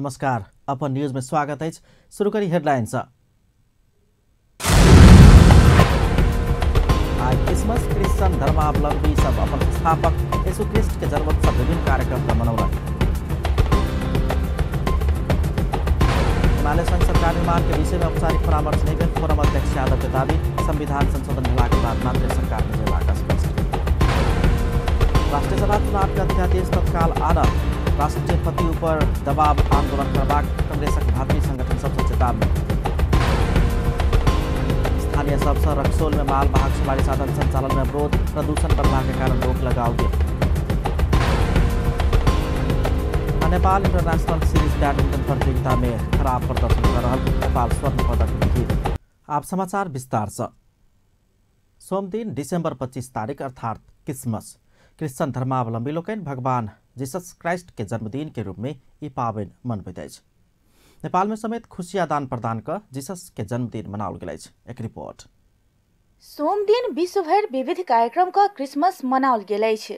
नमस्कार, अपन न्यूज में स्वागत है। शुरू करी हेडलाइन से। आज क्रिसमस क्रिश्चियन धर्मावलंबी सब अपन संस्थापक यीशु क्रिस्ट के जन्मोत्सव विभिन्न कार्यक्रम में मनौलक। एमाले संघ सरकार निर्माण के विषय में औपचारिक परामर्श नहीं भेल, फोरम अध्यक्ष यादव के दावी, संविधान संशोधन भेला के बाद मात्र सरकार में जेबाक स्पष्ट। राष्ट्रीय सभा चुनाव के अध्यादेश तत्काल आनब, राष्ट्रपति ऊपर दबाव आंदोलन करबाक कांग्रेसक भातृ संगठन सबसँ चेतावनी। स्थानीय सबसँ रक्सौल में मालवाहक सवारी साधन संचालन में अवरोध, प्रदूषण बढ़ला के कारण रोक लगाओल गेल। नेपाल इंटरनेशनल सीरीज बैडमिंटन प्रतियोगिता में खराब प्रदर्शन कर रहा नेपाल स्वर्ण पदक विजेता। आप समाचार विस्तार से। सोमदिन दिसंबर 25 तारीख अर्थात क्रिसमस क्रिश्चियन धर्मावलंबी लोकनि भगवान जीसस क्राइस्ट के जन्मदिन के रूप में ई पाबनि मनबैत अछि। नेपाल में समेत खुशी आदान प्रदान क जीसस के जन्मदिन मनाओल गेल अछि। एक रिपोर्ट। सोमदिन विश्वभरि विविध कार्यक्रम का क्रिसमस मनाओल गेल अछि।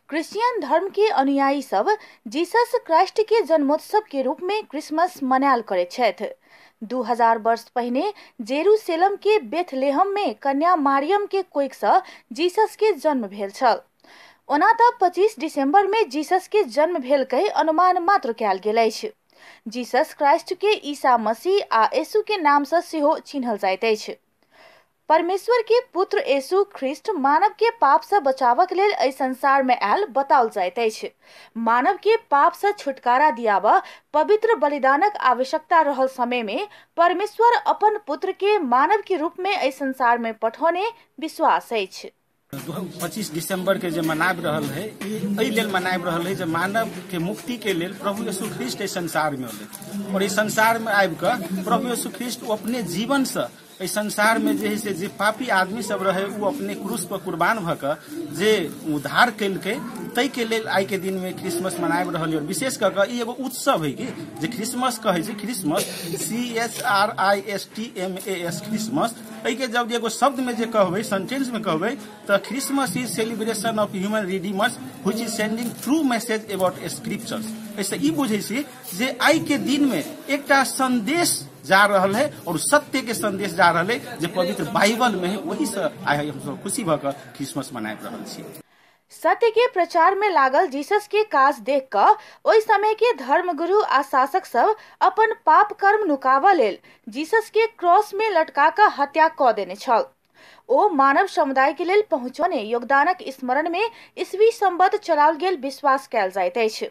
क्रिश्चियन धर्म के अनुयायी सब जीसस क्राइस्ट के जन्मोत्सव के रूप में क्रिसमस मनायल करैत छथि। 2000 वर्ष पहिने जेरूसलम के बेथलेहम में कन्या मारियम के कोख से जीसस के जन्म भेल छल। ओना त 25 दिसंबर में जीसस के जन्म भेल कहि अनुमान मात्र कयल गेल अछि। जीसस क्राइस्ट के ईसा मसीह आ यीशु के नाम से सेहो चिन्हल जाइत अछि। परमेश्वर के पुत्र यीशु ख्रिस्ट मानव के पाप से बचावक लेल एहि संसार में आयल बताओल जाइत अछि। मानव के पाप से छुटकारा दियाबऽ पवित्र बलिदानक आवश्यकता रहल समय में परमेश्वर अपन पुत्र के मानव के रूप में एहि संसार में पठौने विश्वास अछि। 25 दिसंबर के जे मनाबि रहल है, एहि लेल मनाबि रहल है जे मानव के मुक्ति के लेल प्रभु यीशु ख्रिस्ट एहि संसार में अलै और एहि संसार में आबि कऽ प्रभु यीशु ख्रिस्ट अपने जीवन से एहि संसार में जे है से जे पापी आदमी सब रहे वो अपने क्रूस पर कुर्बान भऽ कऽ जे उद्धार केलकै, ताहि के लेल आइ के दिन में क्रिसमस मनाबि रहल है। और विशेष कऽ कऽ ई एगो उत्सव है कि जे क्रिसमस कहै छै, क्रिसमस CHRISTMAS Christmas, एहि के जब एगो शब्द में जे कहबै, सेंटेंस में कहबै, तऽ Christmas is celebration of human redeemers which is sending true message about scriptures. एहिसँ ई बुझै छी जे आइ के दिन में एकटा संदेश जा रहल है और सत्य के संदेश जा रहल है जे पवित्र बाइबल में है, वही से आइ हमसब खुशी भऽ कऽ क्रिसमस मनाबि रहल छी। सत्य के प्रचार में लागल जीसस के काज देख कऽ ओहि समय के धर्मगुरु आ शासक सब अपन पाप कर्म नुकाबऽ लेल जीसस के क्रॉस में लटका कऽ हत्या कऽ देने छल। ओ मानव समुदाय के लेल पहुँचौने योगदानक स्मरण में ईस्वी संवत चलाओल गेल विश्वास कयल जाइत अछि।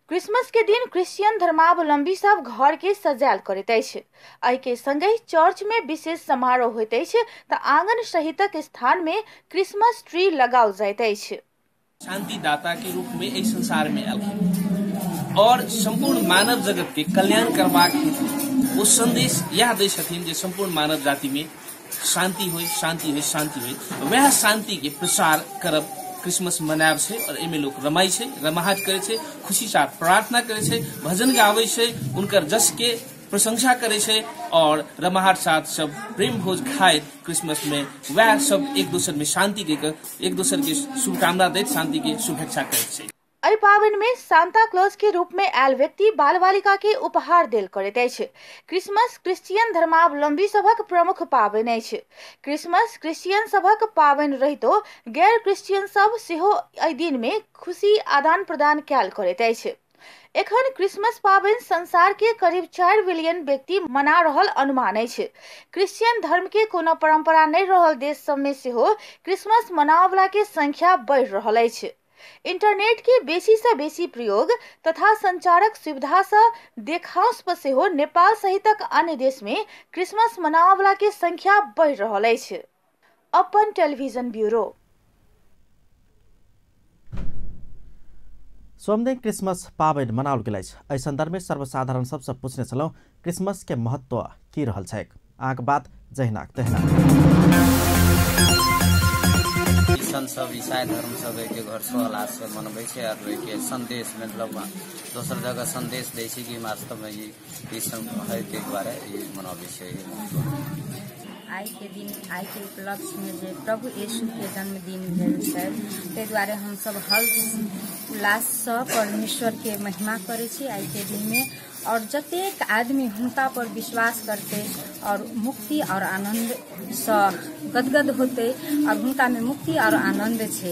क्रिसमस के दिन क्रिश्चियन धर्मावलंबी सब घर के सजायल करैत अछि। एहि के संगहि चर्च में विशेष समारोह होइत अछि तऽ आंगन सहितक स्थान में क्रिसमस ट्री लगाओल जाइत अछि। शांतिदाता के रूप में एहि संसार में एलखिन और संपूर्ण मानव जगत के कल्याण करबाक हेतु ओ संदेश यह दै छथिन जे संपूर्ण मानव जाति में शांति होय, शांति होय, शांति होय। वएह शांति के प्रसार करब क्रिसमस मनायब छै और एहिमे लोक रमाइ छै, रमाहट करै छै, खुशी साथ प्रार्थना करै छै, भजन गाबै छै, उनकर जस के प्रशंसा करै छै और रमाहट साथ सब प्रेम भोज खाइत क्रिसमस में वएह सब एक दोसर में शांति के एक दोसर के शुभकामना दैत शांति के शुभेच्छा करैत छै। एहि पाबनि में सांता क्लॉज के रूप में आयल व्यक्ति बाल बालिका के उपहार देल करैत अछि। क्रिसमस क्रिश्चियन धर्मावलंबी सभक प्रमुख पाबनि अछि। क्रिसमस क्रिश्चियन सभक पाबनि रहितो गैर क्रिश्चियन सब सेहो एहि दिन में खुशी आदान प्रदान कयल करैत अछि। एखन क्रिसमस पाबनि संसार के करीब 4 बिलियन व्यक्ति मना रहल अनुमान अछि। क्रिश्चियन धर्म के कोनो परंपरा नहि रहल देश सब में सेहो क्रिसमस मनावला के संख्या बढ़ि रहल अछि। इंटरनेट के बेसी से बेसी प्रयोग तथा संचारक सुविधा से देखांस पर सेहो नेपाल सहितक अन्य देश में क्रिसमस मनावला के संख्या बढ़ि रहल अछि। अपन टेलीविजन ब्यूरो। सोमदिन क्रिसमस पाबनि मनाओल गेल अछि। एहि संदर्भ में सर्वसाधारण सबसँ पूछने छलहुँ क्रिसमस के महत्व की रहल छैक। अहाँके बात जहिनाक तहिना। क्रिश्चियन सब ईसाई धर्म सब के घर से मनबै छै और ओहिके संदेश मतलब दोसर जगह संदेश दै छै कि वास्तव में ई क्रिश्चियन है, ताहि दुआरे ई मनबै छै। आइ के दिन आइ के उपलक्ष्य में जे प्रभु यीशु के जन्मदिन भेल छै, ताहि दुआरे हमसब हर्ष उल्लाससँ परमेश्वर के महिमा करै छी आइ के दिन में। और जतेक आदमी हुनका पर विश्वास करते और मुक्ति और आनंद सँ गदगद होते और हुनका में मुक्ति और आनंद छे।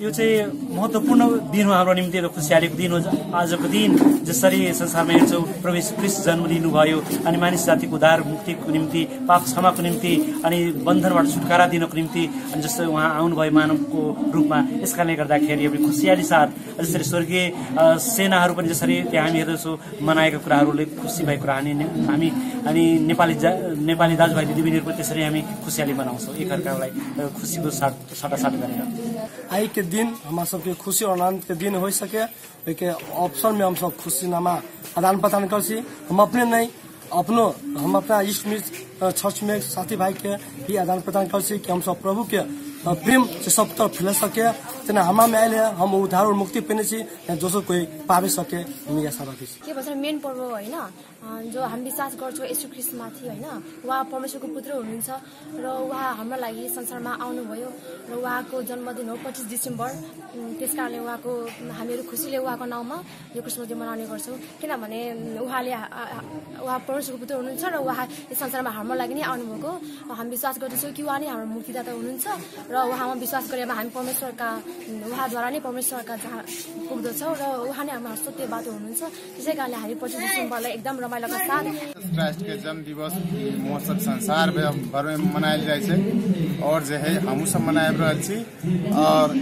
यो चाहिँ महत्वपूर्ण दिन हो हाम्रो निम्ति र खुशियालीको दिन हो आजको दिन। जसरी संसारमा हेर्छौँ प्रभु येशू ख्रीष्ट जन्म लिनुभयो अनि मानिस जातिको उद्धार मुक्तिको निम्ति, पाप क्षमाको निम्ति अनि बन्धनबाट छुटकारा दिनको निम्ति अनि जसरी उहाँ आउनुभयो मानवको रूपमा, यस कारणले गर्दाखेरि एउटा खुशियाली साथ जसरी स्वर्गीय सेनाहरू पनि जसरी त्यहाँ हामी हेर्दछौँ मनाएका कुराहरूले खुसी भएको कुरा हामी अनि नेपाली दाजुभाइ दिदीबहिनीहरू पनि त्यसरी हामी खुशियाली मनाउँछौँ एकअर्कालाई खुसीको साथ साटासाट गरेर। आई के दिन हमारा सबके खुशी और आनंद के दिन हो सके, ओहिके अवसर में हम सब खुशीनामा आदान प्रदान कर छी। हम अपने नहीं अपनो हम अपना इष्ट मित्र चर्च में साथी भाई के भी आदान प्रदान कर छी कि हम सब प्रभु के प्रेम से सब तरफ फैल सके। तेना हमा में आयल है हम उद्धार और मुक्ति पेने छी जो कोई पावे सके, हम आशा राखी छी। के भन्छ मेन पर्व होइन जो हामी विश्वास गर्छौँ येशू ख्रीष्टमाथि होइन, उहाँ परमेश्वरको पुत्र हुनुहुन्छ र उहाँ हाम्रो लागि संसारमा आउनुभयो र उहाँको जन्मदिन हो 25 डिसेम्बर। त्यस कारणले उहाँको हामीहरू खुसीले उहाँको नाउँमा यो क्रिसमस डे मनाउने गर्छौँ, किनभने उहाँले उहाँ परमेश्वरको पुत्र हुनुहुन्छ र उहाँ यस संसारमा हाम्रो लागि नै आउनुभएको। हामी विश्वास गर्दछौँ कि उहाँ नै हाम्रो मुक्तिदाता हुनुहुन्छ र उहाँमा विश्वास गरेमा हामी परमेश्वरका उहाँद्वारा नै परमेश्वरका जहाँ पुग्दछौँ र उहाँ नै हाम्रो सत्य बाटो हुनुहुन्छ। त्यसै कारणले हामी 25 डिसेम्बरलाई एकदम रमाइलोका साथ क्राइस्ट के जन्म दिवस महोत्सव संसार भर में मनायल जाइ छै और जे है हमहूँ सब मनाबि रहल छी। और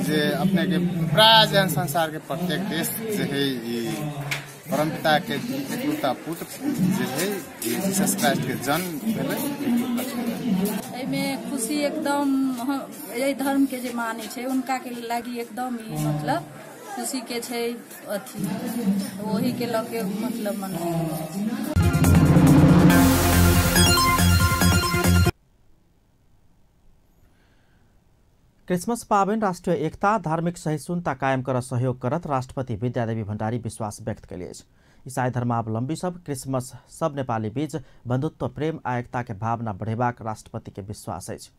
जे अपने के प्राय जे संसार के प्रत्येक देश जे है परमपिता के एकलौता पुत्र जे है जीसस क्राइस्ट के जन्म भेलै। एहिमे खुशी एकदम एहि धर्म के जे मानै छै उनका के लागि एकदम ई मतलब खुशी के छै अथी, ओही के लऽ के मतलब मनायल जाइ छै। क्रिसमस पाबनि राष्ट्रिय एकता धार्मिक सहिष्णुता कायम कर सहयोग करत राष्ट्रपति विद्यादेवी भण्डारी विश्वास व्यक्त कयले अछि। ईसाई धर्मावलम्बी सब क्रिसमस सब नेपाली बीच बन्धुत्व प्रेम आ एकता के भावना बढ़ेबाक राष्ट्रपति के विश्वास अछि।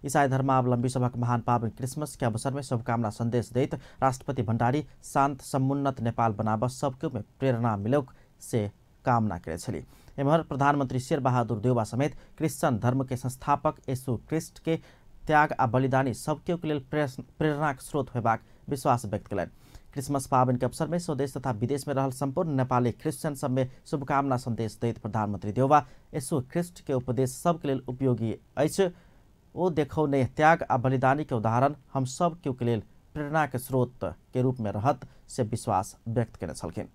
ईसाई धर्मावलम्बी सभक महान पाबनि क्रिसमस के अवसर में शुभकामना संदेश दैत राष्ट्रपति भण्डारी शान्त समुन्नत नेपाल बनाब सबके में प्रेरणा मिलोक से कामना करे छली। एम्हर प्रधानमंत्री शेरबहादुर देउवा समेत क्रिश्चियन धर्म के संस्थापक येशू क्रिस्ट के त्याग आ बलिदानी सबके लेल प्रेरणाक स्रोत होबाक विश्वास व्यक्त कयलनि। क्रिसमस पाबनि के अवसर में स्वदेश तथा विदेश में रहल संपूर्ण नेपाली क्रिश्चियन सब में शुभकामना संदेश दैत प्रधानमंत्री देउवा येशू क्रिस्ट के उपदेश सबके लेल उपयोगी अछि। ओ देखौने त्याग आ बलिदानी के उदाहरण हम सब के लेल प्रेरणा के स्रोत के रूप में रहत से विश्वास व्यक्त कयने छलखिन।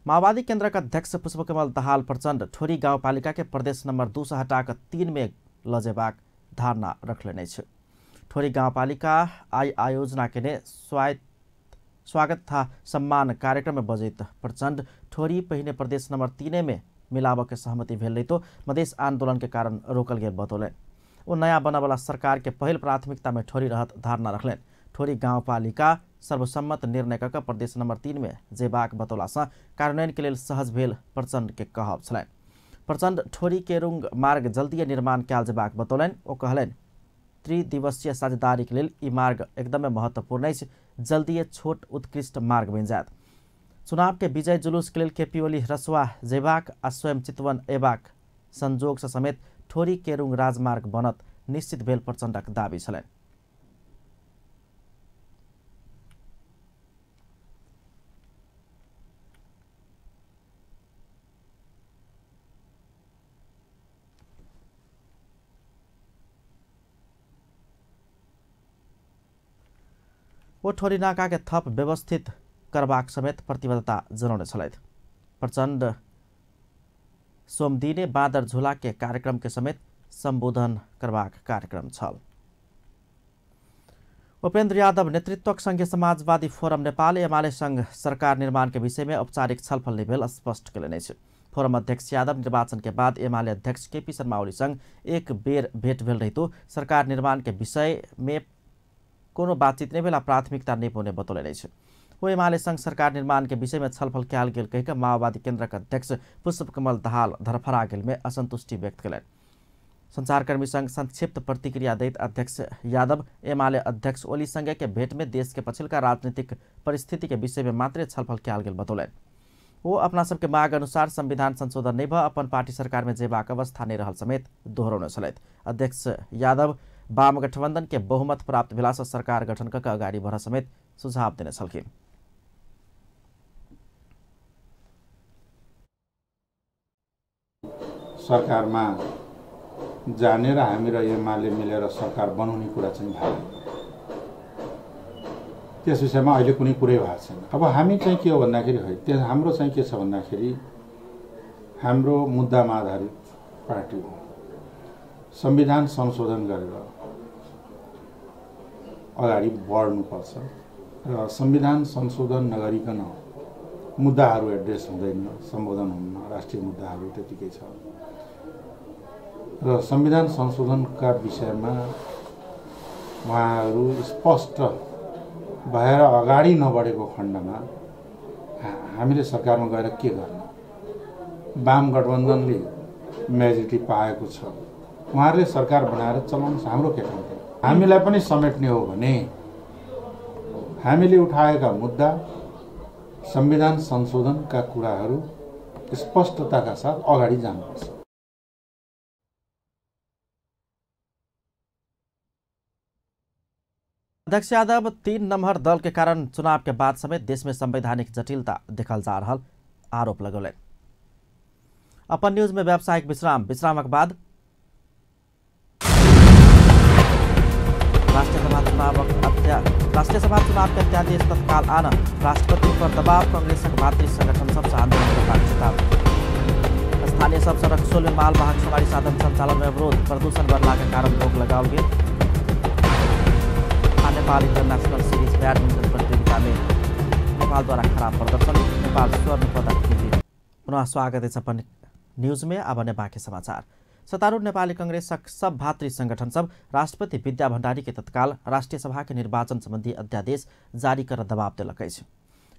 माओवादी केन्द्रक अध्यक्ष पुष्पकमल दाहाल प्रचण्ड ठोरी गाउँपालिका के प्रदेश नंबर 2 से हटाकर 3 में लऽ जेबाक धारणा रखलनि अछि। ठोरी गाउँपालिका आइ आयोजना केने स्वागत तथा सम्मान कार्यक्रम में बजैत प्रचण्ड ठोरी पहिने प्रदेश नंबर 3 में मिलाबऽ के सहमति भेल रहितो मधेश आंदोलन के कारण रोकल गेल बतौलनि। ओ नया बनवला सरकार के पहिल प्राथमिकता में ठोरी रहत धारणा रखलनि। ठोरी गाउँपालिका सर्वसम्मत निर्णय कऽ प्रदेश नंबर 3 में जेबाक बतौलासँ कार्यान्वयन के लेल सहज भेल प्रचण्ड के कहब छलनि। प्रचण्ड ठोरी केरुङ मार्ग जल्दिए निर्माण कयल जेबाक बतौलनि। ओ कहलनि त्रिदिवसीय साझेदारी के लेल ई मार्ग एकदमै महत्वपूर्ण अछि, जल्दिए छोट उत्कृष्ट मार्ग बनि जायत। चुनाव के विजय जुलूस के लेल केपी ओली रसुआ जेबाक आ स्वयं चितवन अयबाक संजोग से समेत ठोरी केरुङ राजमार्ग बनत निश्चित भेल प्रचण्डक दावी छलनि। ओ ठोरी नाका के थप व्यवस्थित करबाक समेत प्रतिबद्धता जनौने छलथि। प्रचण्ड सोमदिने बादर झोला के कार्यक्रम के समेत संबोधन करबाक कार्यक्रम छल। उपेन्द्र यादव नेतृत्वक संघीय समाजवादी फोरम नेपाल एमाले संघ सरकार निर्माण के विषय में औपचारिक छलफल नहि भेल स्पष्ट कयलनि अछि। फोरम अध्यक्ष यादव निर्वाचन के बाद एमाले अध्यक्ष केपी शर्मा ओली संग एक बेर भेट भेल रहितो सरकार निर्माण के विषय में कोनो बातचीत नहि भेल आ प्राथमिकता नहि पौने बतौलनि अछि। ओ एमाले संघ सरकार निर्माण के विषय में छलफल कयल गेल कहि कऽ माओवादी केन्द्रक अध्यक्ष पुष्पकमल दाहाल धरफरा गेल में असंतुष्टि व्यक्त कयलनि। संचारकर्मी संग संक्षिप्त प्रतिक्रिया दैत अध्यक्ष यादव एमाले अध्यक्ष ओली संगे के भेट में देश के पछिलका राजनीतिक परिस्थिति के विषय में मात्रै छलफल कयल गेल बतौलनि। वो अपना सबके माग अनुसार संविधान संशोधन नहीं भ अपन पार्टी सरकार में जेबाक अवस्था नहीं रहल समेत दोहरौने छलथि। अध्यक्ष यादव वाम गठबंधन के बहुमत प्राप्त भेला से सरकार गठन क अगाडि बढ़ समेत सुझाव देने छलखिन। सरकारमा जाने र हामी र एमाले मिलेर सरकार बनाउने कुरा चाहिँ भएन, त्यस विषयमा अहिले कुनै कुरै भएको छैन। अब हामी चाहिँ के हो भन्दाखेरि है, हाम्रो चाहिँ के छ भन्दाखेरि हाम्रो मुद्दामा आधारित पार्टी हो। संविधान संशोधन गरेर अगाडि बढ्नुपर्छ र संविधान संशोधन नगरिकन मुद्दाहरू एड्रेस हुँदैन, सम्बोधन हुन्न, राष्ट्रिय मुद्दाहरू त्यतिकै छ र संविधान संशोधनका विषयमा उहाँहरू स्पष्ट भएर अगाडि नबढेको खण्डमा हामीले सरकारमा गएर के गर्ने? वाम गठबन्धनले मेजोरिटी पाएको छ, उहाँहरूले सरकार बनाएर चलाउनुहोस्, हाम्रो के काम थियो? हामीलाई पनि समेट्ने हो भने हामीले उठाएका मुद्दा संविधान संशोधनका कुराहरू स्पष्टताका साथ अगाडि जानुपर्छ। अध्यक्ष यादव 3 नम्बर दल के कारण चुनाव के बाद समेत देश में संवैधानिक जटिलता देखल जा रहा आरोप लगौलनि। अपन न्यूज में व्यावसायिक विश्राम, विश्रामक बाद राष्ट्रिय सभा चुनाव के अध्यादेश तत्काल आन, राष्ट्रपति पर दबाव, कांग्रेसक भातृ संगठन सबसे आंदोलन करबाक चेतावनी। स्थानीय सब सड़क सोल में मालवाहक सवारी साधन संचालन में अवरोध, प्रदूषण बढ़ला के कारण रोक लगाओल गेल। नेपाल इंटरनेशनल सीरीज बैडमिंटन प्रतियोगिता में नेपाल द्वारा खराब प्रदर्शन, नेपाल स्वर्ण पदक जीत। पुनः स्वागत है अपन न्यूज में। अब ने बाकी समाचार। सत्तारूढ़ नेपाली कांग्रेसक सब भातृ संगठन सब राष्ट्रपति विद्या भण्डारी के तत्काल राष्ट्रिय सभा के निर्वाचन संबंधी अध्यादेश जारी कर दबाव देलक अछि।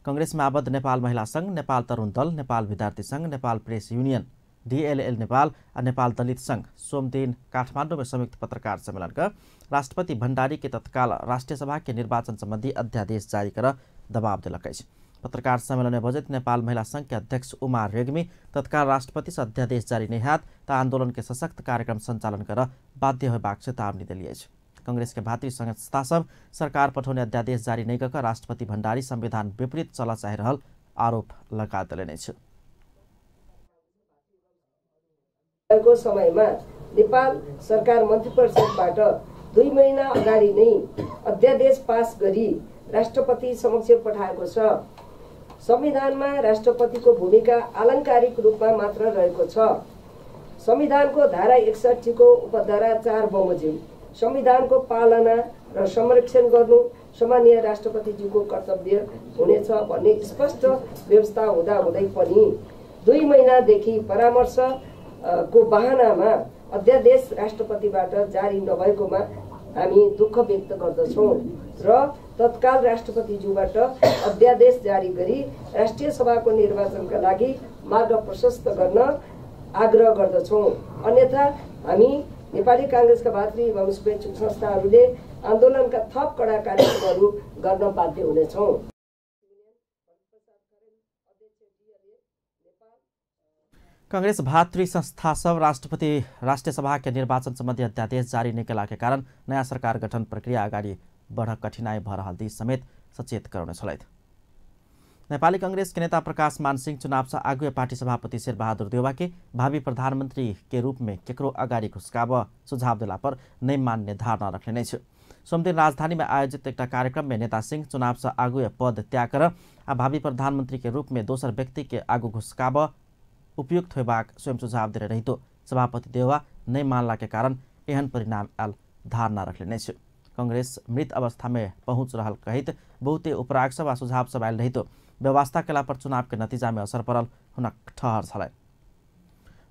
कांग्रेस में आबद्ध नेपाल महिला संघ, नेपाल तरुण दल, नेपाल विद्यार्थी संघ, Nepal press union, DLL Nepal और नेपाल दलित संघ सोमदिन काठमाडौँ में संयुक्त पत्रकार सम्मेलन कर राष्ट्रपति भण्डारी के तत्काल राष्ट्रिय सभा के निर्वाचन संबंधी अध्यादेश जारी कर दबाव देलक अछि। पत्रकार सम्मेलन में बजैत नेपाल महिला संघ के अध्यक्ष उमा रेग्मी तत्काल राष्ट्रपति से अध्यादेश जारी नहीं हैत त आंदोलन के सशक्त कार्यक्रम संचालन कर बाध्य होबाक चेतावनी देली अछि। कांग्रेस के भातृ संस्था सब सरकार पठौने अध्यादेश जारी नहीं कऽ राष्ट्रपति भण्डारी संविधान विपरीत चल चाहि रहल आरोप लगा देलनि अछि। को समयमा नेपाल सरकार मन्त्री परिषदबाट 2 महिना अगाडि नै अध्यादेश पास गरी राष्ट्रपति समक्ष पठाएको छ। संविधानमा राष्ट्रपतिको भूमिका आलंकारिक रूपमा मात्र रहेको छ। संविधानको धारा 61 को उपधारा 4 बमोजिम संविधानको पालना र संरक्षण गर्नु सामान्य राष्ट्रपतिज्यूको कर्तव्य हुनेछ भन्ने स्पष्ट व्यवस्था हुँदाहुँदै पनि 2 महिनादेखि परामर्श को बहानामा अध्यादेश राष्ट्रपतिबाट जारी नभएकोमा हामी दुःख व्यक्त गर्दछौँ र तत्काल राष्ट्रपतिज्यूबाट अध्यादेश जारी गरी राष्ट्रिय सभाको निर्वाचनका लागि मार्ग प्रशस्त गर्न आग्रह गर्दछौँ। अन्यथा हामी नेपाली काङ्ग्रेसका भातृ एवं शुभेच्छुक संस्थाहरूले आन्दोलनका थप कडा कार्यक्रमहरू गर्न बाध्य हुनेछौँ। कांग्रेस भातृ संस्था सब राष्ट्रपति राष्ट्रिय सभा के निर्वाचन संबंधी अध्यादेश जारी निकला के कारण नयाँ सरकार गठन प्रक्रिया अगाडि बढ़ कठिनाई भ रहल दिस समेत सचेत गराउने छलथि। नेपाली कांग्रेस के नेता प्रकाश मान सिंह चुनाव से आगुए पार्टी सभापति शेरबहादुर देउवा के भावी प्रधानमंत्री के रूप में केकरो अगाडि घुसकाब सुझाव देला पर नहीं मान्ने धारणा रखने नै छ। सोमदिन राजधानी में आयोजित एक कार्यक्रम में नेता सिंह चुनाव से आगुए पद त्याग कर आ भावी प्रधानमंत्री के रूप में दोसर व्यक्ति के आगू घुसकाब उपयुक्त होबाक स्वयं सुझाव देने रहितो सभापति देउवा नहीं मानला के कारण एहन परिणाम आयल धारणा रखले नै छ। कांग्रेस मृत अवस्था में पहुँच रहल कहित बहुते उपराग सब आ सुझाव सब आयल रहितो व्यवस्था केला पर चुनाव के नतीजा में असर पड़ल हुनक ठहर छलनि।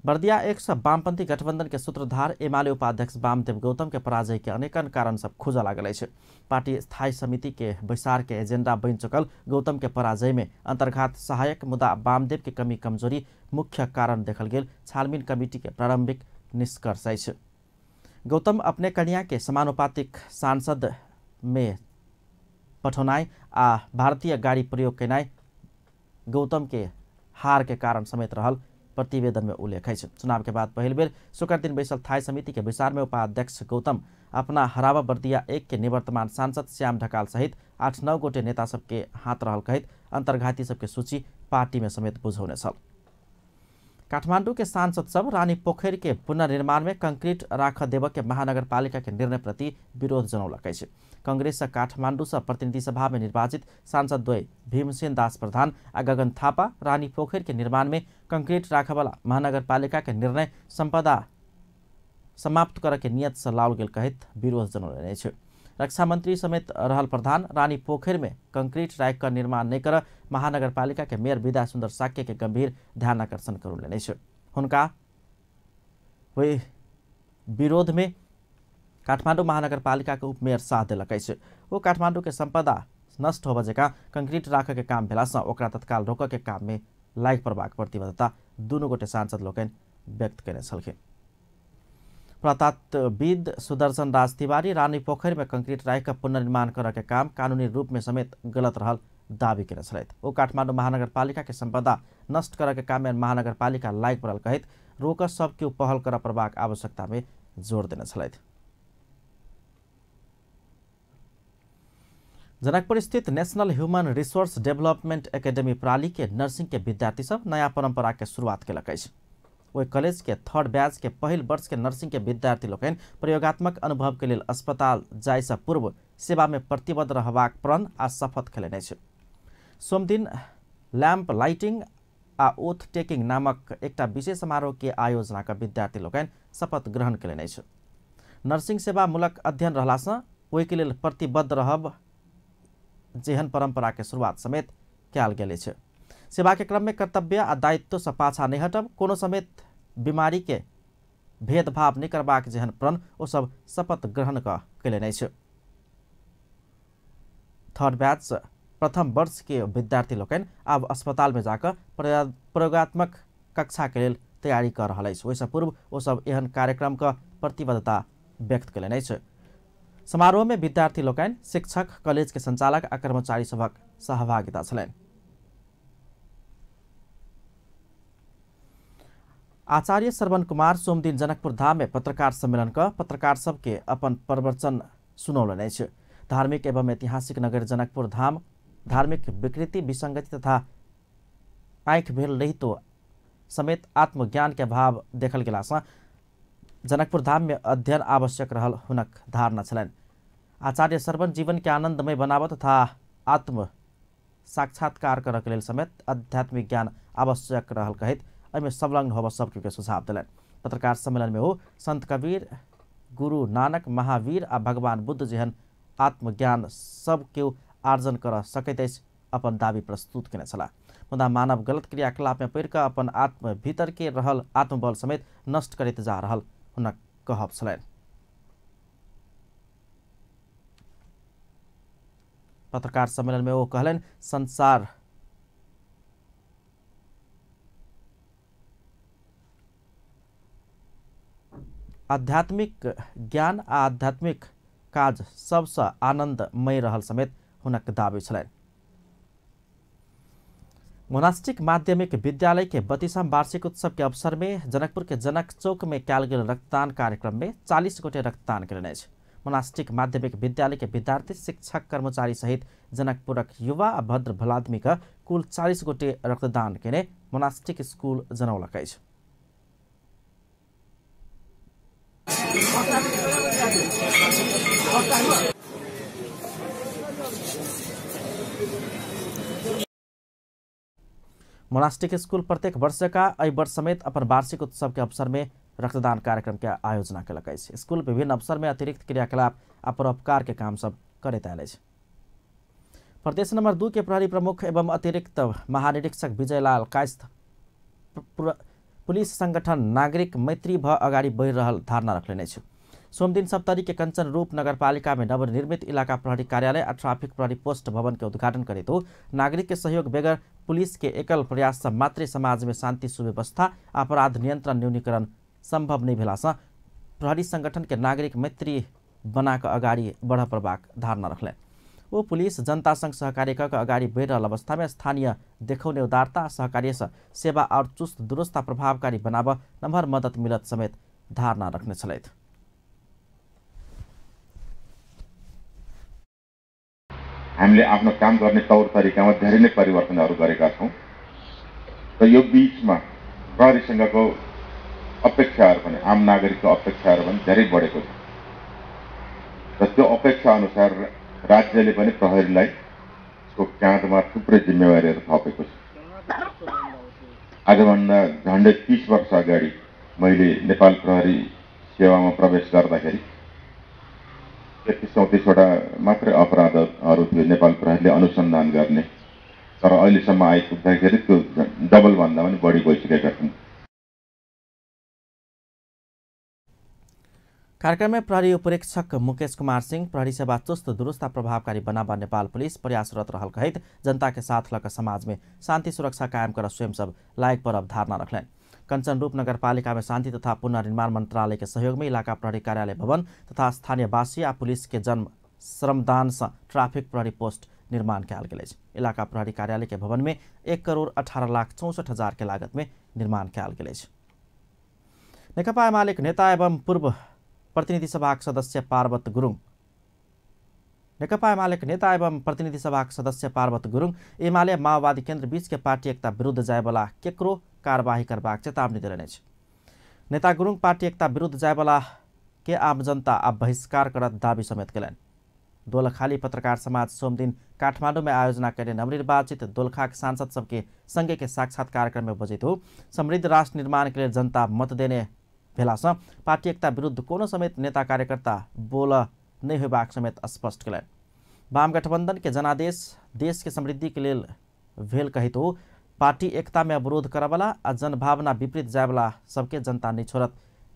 बर्दिया एक सौ वामपंथी गठबंधन के सूत्रधार एमाले उपाध्यक्ष वामदेव गौतम के पराजय के अनेकन कारण सब खोजऽ लागल अछि। पार्टी स्थायी समिति के बैसार के एजेंडा बनि चुकल गौतम के पराजय में अंतर्घात सहायक मुदा वामदेव के कमी कमजोरी मुख्य कारण देखल गेल छानबीन कमिटी के प्रारंभिक निष्कर्ष अछि। गौतम अपने कन्या के समानुपातिक सांसद में पठौनाइ आ भारतीय गाड़ी प्रयोग केनाइ गौतम के हार के कारण समेत रहल प्रतिवेदन में उल्लेख अछि। चुनाव के बाद पहिल बेर शुक्र दिन बैसल थाई समिति के बैसार में उपाध्यक्ष गौतम अपना हरावा बर्दिया 1 के निवर्तमान सांसद श्याम ढकाल सहित 8-9 गोटे नेता सबके हाथ रहल कहैत अंतर्घाती सबके सूची पार्टी में समेत बुझौने छल। काठमांडू के सांसद सब रानी पोखर के पुनर्निर्माण में कंक्रीट राख देव के महानगरपालिका के निर्णय प्रति विरोध जनौलक अछि। कांग्रेस से काठमांडू से प्रतिनिधि सभा में निर्वाचित सांसद द्वय भीमसेन दास प्रधान आ गगन थापा रानी पोखर के निर्माण में कंक्रीट राखवाला महानगरपालिका के निर्णय संपदा समाप्त कर के नियत से लाओल गेल कहैत विरोध जनौलनि अछि। रक्षा मंत्री समेत रहल प्रधान रानी पोखर में कंक्रीट राख कर निर्माण नहीं कर महानगरपालिका के मेयर विद्या सुंदर साक्य के गंभीर ध्यान आकर्षण करौलनि अछि। हुनका वही विरोध में काठमांडू महानगरपालिका के उपमेयर साथ देलक अछि। वो काठमांडू के संपदा नष्ट होबय जकाँ कंक्रीट राखऽ के काम भेला सँ ओकरा तत्काल रोकऽ के काम में लागि पड़बाक प्रतिबद्धता दुनू गोटे सांसद लोकनि व्यक्त कयने छलखिन। पुरातत्वविद सुदर्शन राज तिवारी रानी पोखर में कंक्रीट राखि कऽ पुनर्निर्माण करऽ के काम कानूनी रूप में समेत गलत रहल दावी कयने छलथि। ओ काठमांडू महानगरपालिका के संपदा नष्ट करऽ के काम में महानगरपालिका लागि पड़ल कहैत रोकऽ सब केओ पहल करऽ पड़बाक आवश्यकता में जोर देने छलथि। जनकपुर स्थित national human resource development academy प्राली के नर्सिंग के विद्यार्थी सब नया परंपरा के शुरुआत केलक अछि। ओहि कॉलेज के थर्ड बैच के पहिल वर्ष के नर्सिंग के विद्यार्थी लोकनि प्रयोगात्मक अनुभव के लेल अस्पताल जाय से पूर्व सेवा में प्रतिबद्ध रहबाक प्रण आ शपथ खेलने अछि। सोमदिन लैंप लाइटिंग आ ओथ टेकिंग नामक एकटा विशेष समारोह के आयोजना क विद्यार्थी लोकनि शपथ ग्रहण केलनि अछि। नर्सिंग सेवामूलक अध्ययन रहला सँ ओहि के लेल प्रतिबद्ध रहब जेहन परंपरा के शुरुआत समेत कयल गेल अछि। सेवा के क्रम में कर्तव्य आ दायित्व से पाछा नहीं हटब, कोनो समेत बीमारी के भेदभाव नहीं करबाक जेहन प्रण ओ सब शपथ ग्रहण कयलनि अछि। थर्ड बैच प्रथम वर्ष के विद्यार्थी लोकनि आब अस्पताल में जाकर प्रयोगात्मक कक्षा के लेल तैयारी कर रहल अछि। ओहिसँ पूर्व ओ सब एहन कार्यक्रम के प्रतिबद्धता व्यक्त कयलनि अछि। समारोह में विद्यार्थी लोकनि, शिक्षक, कॉलेज के संचालक आ कर्मचारी सभक सहभागिता छलनि। आचार्य श्रवण कुमार सोमदिन जनकपुर धाम में पत्रकार सम्मेलन क पत्रकार सबके अपन प्रवचन सुनौलनि अछि। धार्मिक एवं ऐतिहासिक नगर जनकपुर धाम धार्मिक विकृति, विसंगति तथा आँखि भेल रहितो समेत आत्मज्ञान के अभाव देखल गेला सँ जनकपुर धाम में अध्ययन आवश्यक रहल हुनक धारणा छलनि। आचार्य श्रवण जीवन के आनंदमय बनाबऽ तथा आत्म साक्षात्कार करऽ के लेल समेत आध्यात्मिक ज्ञान आवश्यक रहल कहैत एहिमे संलग्न होबऽ सबके सुझाव देलनि। पत्रकार सम्मेलन में ओ संत कबीर, गुरु नानक, महावीर आ भगवान बुद्ध जेहन आत्मज्ञान सब केओ आर्जन कर सकैत अछि अपन दावी प्रस्तुत केने छलाह। मुदा मानव गलत क्रियाकलाप में पड़ि कऽ अपन आत्म भीतर के रहल आत्मबल समेत नष्ट करैत जा रहल हुनक कहब छलनि। पत्रकार सम्मेलन में ओ कहलनि, संसार आध्यात्मिक ज्ञान आ आध्यात्मिक काज सबसँ आनंदमय रहल समेत हुनक दावी छलनि। मोनास्टिक माध्यमिक विद्यालय के 32वां वार्षिक उत्सव के अवसर में जनकपुर के जनक चौक में कयल गेल रक्तदान कार्यक्रम में 40 गोटे रक्तदान कयलनि अछि। मोनास्टिक माध्यमिक विद्यालय के विद्यार्थी, शिक्षक, कर्मचारी सहित जनकपुरक युवा आ भद्र भलादमी के कुल 40 गोटे रक्तदान केने मोनास्टिक स्कूल जनौलक अछि। मोनास्टिक स्कूल प्रत्येक वर्ष का एहि वर्ष समेत अपन वार्षिक उत्सव के अवसर में रक्तदान कार्यक्रम के आयोजना केलक अछि। स्कूल विभिन्न अवसर में अतिरिक्त क्रियाकलाप आ परोपकार के काम सब करैत आयल अछि। प्रदेश नंबर 2 के प्रहरी प्रमुख एवं अतिरिक्त महानिरीक्षक विजयलाल कायस्थ पुलिस संगठन नागरिक मैत्री भ अगाडि बढ़ि रहल धारणा रखलनि अछि। सोमदिन सप्तरी के कंचन रूप नगरपालिका में नवनिर्मित इलाका प्रहरी कार्यालय आ ट्राफिक प्रहरी पोस्ट भवन के उद्घाटन करैत ओ नागरिक के सहयोग बगैर पुलिस के एकल प्रयास से मातृ समाज में शांति सुव्यवस्था, अपराध नियंत्रण न्यूनीकरण संभव नहीं भेला से प्रहरी संगठन के नागरिक मैत्री बना कऽ अगाडि बढ़ पड़बाक धारणा रखलनि। ओ पुलिस जनतासँग सहकार्य क अगाडि बढिरहल अवस्थामा स्थानीय देखौने उदारता सहकार्यसँ सेवा और चुस्त दुरुस्त प्रभावकारी बनाब नम्हर मद्दत मिलत समेत धारणा रखने छलथि। हामीले आफ्नो काम गर्ने तौर तरिकामा धेरै नै परिवर्तनहरू गरेका छौँ र यो बीचमा प्रहरीसँगको अपेक्षाहरू पनि आम नागरिकको अपेक्षाहरू पनि धेरै बढेको छ र त्यो अपेक्षा अनुसार राज्यले पनि प्रहरीलाई उसको काँधमा थुप्रै जिम्मेवारीहरू थपेको छ। आजभन्दा झन्डै 30 वर्ष अगाडि मैले नेपाल प्रहरी सेवामा प्रवेश गर्दाखेरि 33-34 वटा मात्रै अपराधहरू थियो नेपाल प्रहरीले अनुसन्धान गर्ने, तर अहिलेसम्म आइपुग्दाखेरि त्यो डबलभन्दा पनि बढी भइसकेका छन्। कार्यक्रम में प्रहरी उपरीक्षक मुकेश कुमार सिंह प्रहरी सेवा चुस्त दुरुस्त प्रभावकारी बनाबा नेपाल पुलिस प्रयासरत रहल कहैत जनता के साथ लक समाज में शांति सुरक्षा कायम कर स्वयं सब लायक पर अवधारणा रखलनि। कंचनरूप नगरपालिका में शांति तथा पुनर्निर्माण मंत्रालय के सहयोग में इलाका प्रहरी कार्यालय भवन तथा स्थानीयवासी आ पुलिस के जन्म श्रमदान से ट्राफिक प्रहरी पोस्ट निर्माण कयल गेल अछि। इलाका प्रहरी कार्यालय के भवन में 1,18,64,000 के लागत में निर्माण कयल गेल अछि। नेकपा एमाले नेता एवं पूर्व प्रतिनिधि सभाक सदस्य पार्वत गुरुङ नेकपा एमाले नेता एवं प्रतिनिधि सभाक सदस्य पार्वत गुरुङ एमाले माओवादी केन्द्र बीच के पार्टी एकता विरुद्ध जायवाला केकरो कारवाही करबाक चेतावनी देलनि अछि। नेता गुरुङ पार्टी एकता विरुद्ध जायवाला के आम जनता आ बहिष्कार करत दावी समेत केलनि। दोलखाली पत्रकार समाज सोमदिन काठमाडौँ में आयोजना कयने नवनिर्वाचित दोलखाक सांसद सबके संगे के साक्षात कार्यक्रम में बजैत हो समृद्ध राष्ट्र निर्माण के लेल जनता मत देने भेलासँ पार्टी एकता विरुद्ध कोनो समेत नेता कार्यकर्ता बोल नहि होयबाक समेत स्पष्ट केलनि। वाम गठबंधन के जनादेश देश के समृद्धि के लेल भेल कहैत हो पार्टी एकता में अवरोध करबला आ जनभावना विपरीत जायवला सबके जनता नहि छोड़त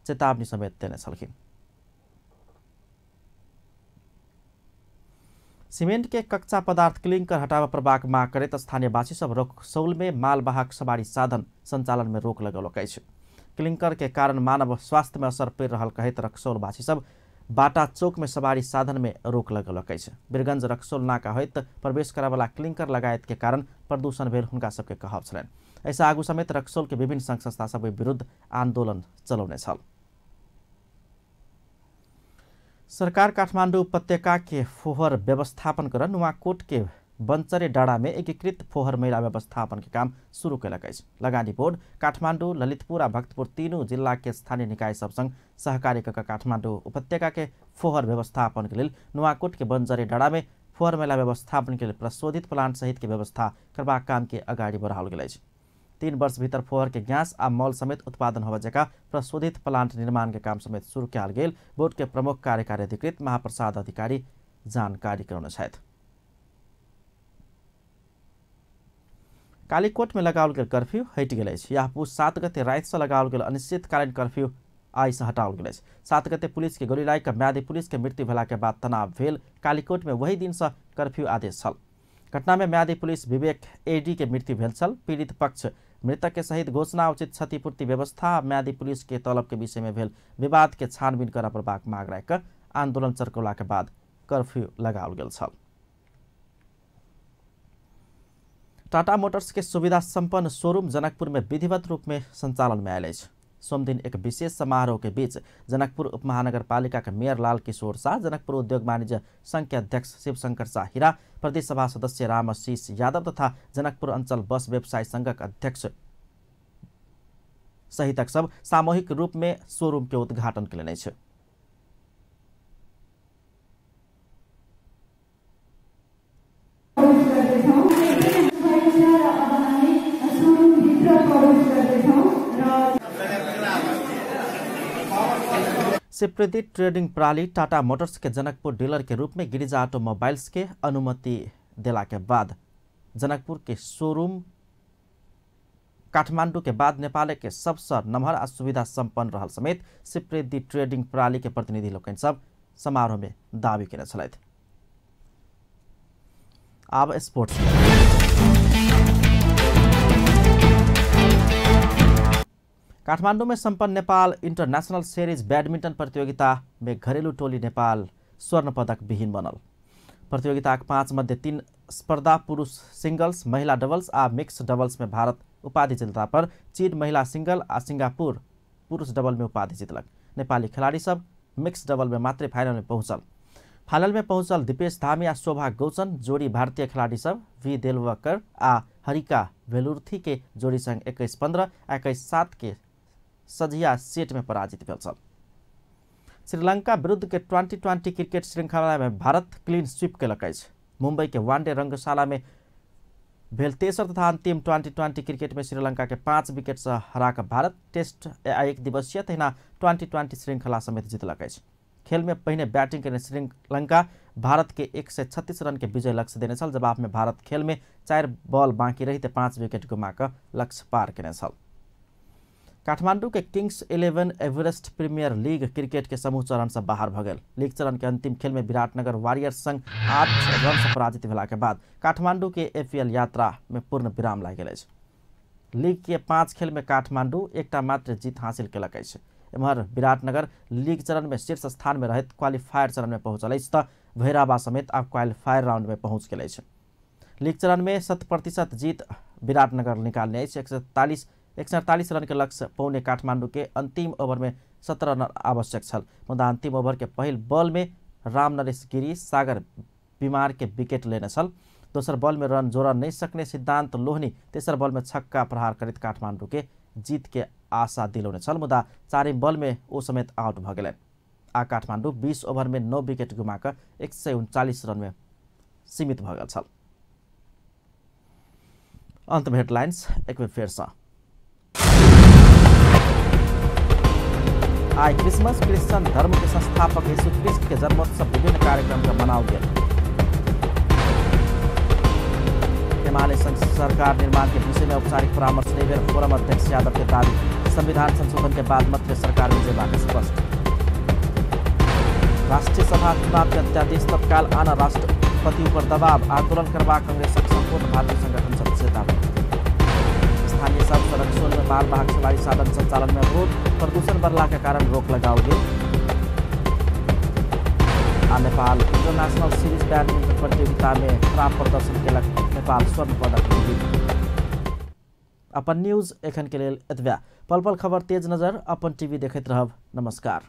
चेतावनी समेत देने छलखिन। सीमेंट के कच्चा पदार्थ क्लिंकर हटाबऽ पड़बाक माग करैत स्थानीयवासी सब रक्सौल में मालवाहक सवारी साधन संचालन में रोक लगौलक अछि। क्लिंकर के कारण मानव स्वास्थ्य में असर पड़ि रहल कहैत रक्सौलवासी सब बाटा चौक में सवारी साधन में रोक लगौलक अछि। वीरगंज रक्सौल नाका होइत प्रवेश करऽवला क्लिंकर लगायत के कारण प्रदूषण भेल हुनका सबके कहब छलनि। एहिसँ आगू समेत रक्सौल के विभिन्न संघ संस्था सब विरुद्ध आंदोलन चलौने छल। सरकार काठमाडौँ उपत्यका के फोहर व्यवस्थापन कर नुवाकोट के बञ्चरे डाँडा में एकीकृत फोहर मैला व्यवस्थापन के काम शुरू कयलक अछि। लगानी बोर्ड काठमाडौँ, ललितपुर आ भक्तपुर तीनू जिला के स्थानीय निकाय सब संग सहकार्य क काठमाडौँ उपत्यका के फोहर व्यवस्थापन के लेल नुवाकोट के बञ्चरे डाँडा में फोहर मैला व्यवस्थापन के लेल प्रशोधित प्लांट सहित के व्यवस्था करबाक काम के अगाडि बढ़ाओल गेल अछि। 3 वर्ष भीतर फोहर के गैस आ मल समेत उत्पादन होबय जकाँ प्रशोधित प्लांट निर्माण के काम समेत शुरू कयल गेल बोर्ड के प्रमुख कार्यकारी अधिकृत महाप्रसाद अधिकारी जानकारी करौने छथि। कालीकोट में लगाओल गेल कर्फ्यू हटि गेल अछि। यह पुस 7 गते रातिसँ लगाओल गेल अनिश्चितकालीन कर्फ्यू आइसँ हटाओल गेल अछि। 7 गते पुलिस के गोली लागि कऽ म्यादी पुलिस के मृत्यु भेला के बाद तनाव भेल कालीकोट में वही दिनसँ कर्फ्यू आदेश छल। घटना में म्यादी पुलिस विवेक एडी के मृत्यु भेल छल। पीड़ित पक्ष मृतक के सहित घोषणा उचित क्षतिपूर्ति व्यवस्था म्यादी पुलिस के तलब के विषय में भेल विवाद के छानबीन करऽ पड़बाक माग राखि कऽ आंदोलन चरकौला के बाद कर्फ्यू लगाओल गेल छल। टाटा मोटर्स के सुविधा संपन्न शोरूम जनकपुर में विधिवत रूप में संचालन में आयल अछि। सोमदिन एक विशेष समारोह के बीच जनकपुर उपमहानगरपालिका के मेयर लाल किशोर शाह, जनकपुर उद्योग वाणिज्य संघ के अध्यक्ष शिवशंकर शाह हीरा, प्रदेश सभा सदस्य रामशीष यादव तथा जनकपुर अंचल बस व्यवसाय संघक अध्यक्ष सहितक सब सामूहिक रूप में शोरूम के उद्घाटन कयलनि अछि। सिप्रदी ट्रेडिंग प्रणाली टाटा मोटर्स के जनकपुर डीलर के रूप में गिरिजा ऑटोमोबाइल्स के अनुमति देला के बाद जनकपुर के शोरूम काठमांडू के बाद नेपाल के सबसँ नमहर आ सुविधा संपन्न रहल समेत सिप्रदी ट्रेडिंग प्रणाली के प्रतिनिधि लोकनि सब समारोह में दावी केने छलथि। आब स्पोर्ट्स। काठमांडू में संपन्न नेपाल इंटरनेशनल सीरीज बैडमिंटन प्रतियोगिता में घरेलू टोली नेपाल स्वर्ण पदक विहीन बनल। प्रतियोगिताक 5 मध्ये 3 स्पर्धा पुरुष सिंगल्स, महिला डबल्स आ मिक्स डबल्स में भारत उपाधि जितला पर चीन महिला सिंगल आ सिंगापुर पुरुष डबल में उपाधि जितलक। नेपाली खिलाड़ी सब मिक्स डबल में मात्रै फाइनल में पहुंचल। फाइनल में पहुंचल दीपेश धामी आ शोभा गौचन जोड़ी भारतीय खिलाड़ी सब वी देलवकर आ हरिका वेलुर्थी के जोड़ी संग 21-15 आ 21-7 के सझिया सेट में पराजित भेल छल। श्रीलंका विरुद्ध के 2020 क्रिकेट श्रृंखला में भारत क्लीन स्वीप केलक अछि। मुंबई के वनडे रंगशाला में भेल तेसर तथा अंतिम 2020 क्रिकेट में श्रीलंका के 5 विकेट से हराकर भारत टेस्ट आ एक दिवसीय तहिना 2020 श्रृंखला समेत जीतलक अछि। खेल में पहिने बैटिंग करने श्रीलंका भारत के 136 रन के विजय लक्ष्य देने छल। जवाब में भारत खेल में 4 बॉल बाकी रहिते 5 विकेट गुमा कऽ लक्ष्य पार केने छल। काठमांडू के Kings 11 Everest Premier League cricket के समूह चरण से बाहर भ गेल। लीग चरण के अंतिम खेल में विराटनगर वॉरियर्स संग 8 रन से पराजित भेला के बाद काठमांडू के एपीएल यात्रा में पूर्ण विराम लागि गेल अछि। लीग के 5 खेल में काठमांडू एकटा मात्र जीत हासिल केलक अछि। एम्हर विराटनगर लीग चरण में शीर्ष स्थान में रहैत क्वालिफायर चरण में पहुंचल अछि त भैराबा समेत आब क्वालिफायर राउंड में पहुंच गेल अछि। लीग चरण में 100% जीत विराटनगर निकालने अछि। 148 रन के लक्ष्य पौने काठमांडू के अंतिम ओवर में 17 रन आवश्यक छल, मुदा अंतिम ओवर के पहिल बॉल में राम नरेश गिरी सागर बीमार के विकेट लेने छल। दोसर बॉल में रन जोड़ नहीं सकने सिद्धांत लोहनी तेसर बॉल में छक्का प्रहार करैत काठमांडू के जीत के आशा दिलौने छल, मुदा चारिम बॉल में ओ समेत आउट भ गेलनि आ काठमांडू 20 ओवर में 9 विकेट गुमा कऽ 139 रन में सीमित भ गेल छल। अंत में हेडलाइंस एक बेर फेर सँ। आइ क्रिसमस क्रिश्चियन धर्म के संस्थापक यीशु क्रिस्ट के जन्मोत्सव विभिन्न कार्यक्रम के मनाओल गेल। एमाले सरकार निर्माण के विषय में औपचारिक परामर्श नहीं भेल फोरम अध्यक्ष यादव के दावी। संविधान संशोधन के बाद मात्र सरकार में जेबाक स्पष्ट। राष्ट्रीय सभा चुनाव के अध्यादेश तत्काल आना राष्ट्रपति पर दबाव। आंदोलन करबाक कांग्रेसक संपूर्ण भारतीय संगठन सब चेतावनी। स्थानीय सब सड़क सोल में माल वाहक सवारी साधन संचालन में अवरोध। प्रदूषण बढ़ला के कारण रोक लगाओल गेल। आ नेपाल इंटरनेशनल सीरीज बैडमिंटन प्रतियोगिता में खराब प्रदर्शन केलक नेपाल स्वर्ण पदक जीत। अपन न्यूज एखन के लेल एतबे। पल पल खबर तेज नजर अपन टीवी देखैत रहब। नमस्कार।